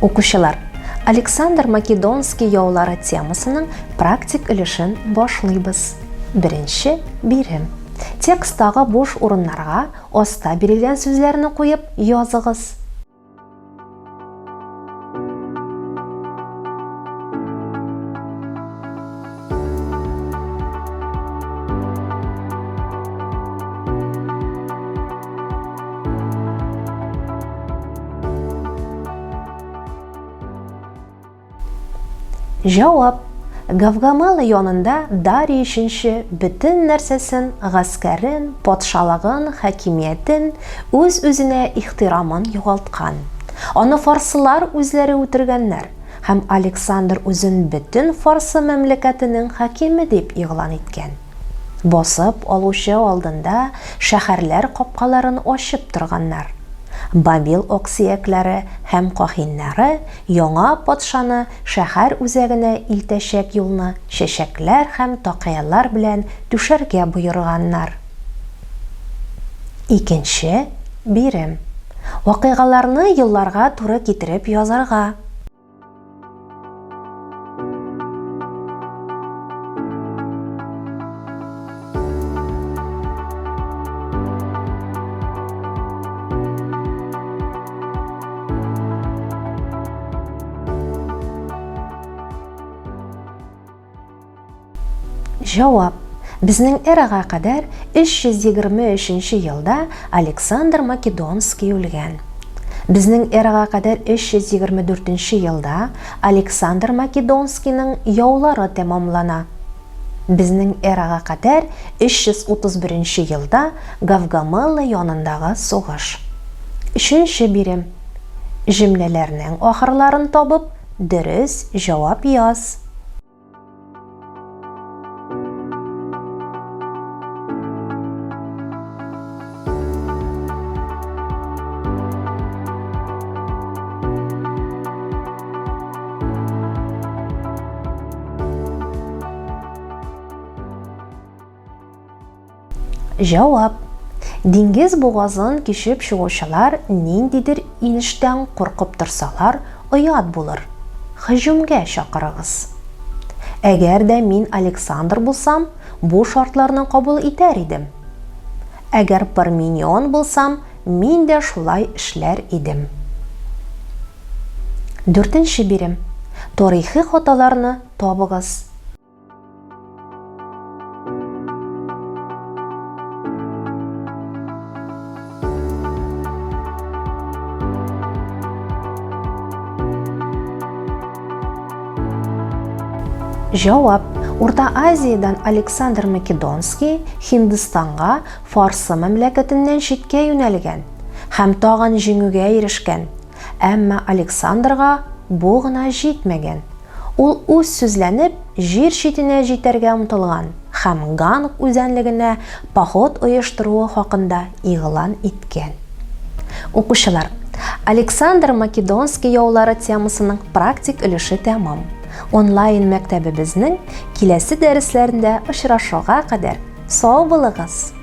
Укучылар, Александр Македонский яулары темасының практик өлешен башлыйбыз. Беренче бирем. Тексттагы буш урыннарга аста бирелгән сүзләрне куеп языгыз. Җавап. Гавгамела янында Дарий Өченче бөтен нәрсәсен, гаскәрен, патшалыгын, хакимиятен, үз-үзенә ихтирамын югалткан. Аны фарсылар үзләре үтергәннәр, һәм Александр үзен бөтен Фарсы мәмләкәтенең хакиме дип игълан иткән. Басып алучы алдында шәһәрләр капкаларын ачып торганнар. Бабил аксөякләре һәм каһиннары яңа патшаны шәһәр үзәгенә илтәчәк юлны чәчәкләр һәм такыялар белән түшәргә боерганнар. Икенче бирем. Вакыйгаларны елларга туры китереп язарга. Җавап. Безнең эрага кадәр 323 нче елда Александр Македонский үлгән. Безнең эрага кадәр 324 нче елда Александр Македонскийның яулары тәмамлана. Безнең эрага кадәр 331 нче елда Гавгамелла янындагы сугыш. Өченче бирем. Җөмләләрнең ахырларын табып, дөрес җавап яз. Җавап. Диңгез бугазын кичеп чыгучылар ниндидер инештән куркып торсалар, оят булыр. Һөҗүмгә чакырыгыз. Әгәр дә мин Александр булсам, бу шартларны кабул итәр идем. Әгәр Парменион булсам, мин дә шулай эшләр идем. Дүртенче бирем. Тарихи хаталарны табыгыз. Җавап. Урта Азиядән Александр Македонский Һиндстанга Фарсы мәмләкәтеннән читкә юнәлгән һәм тагын җиңүгә ирешкән. Әмма Александрга бу гына җитмәгән. Ул үзсүзләнеп, җир читенә җитәргә омтылган һәм Ганг үзәнлегенә поход оештыруы хакында игълан иткән. Укучылар, Александр Македонский яулары темасының практик өлеше тәмам. Онлайн мәктәбебезнең киләсе дәресләрендә очрашуга кадәр сау булыгыз!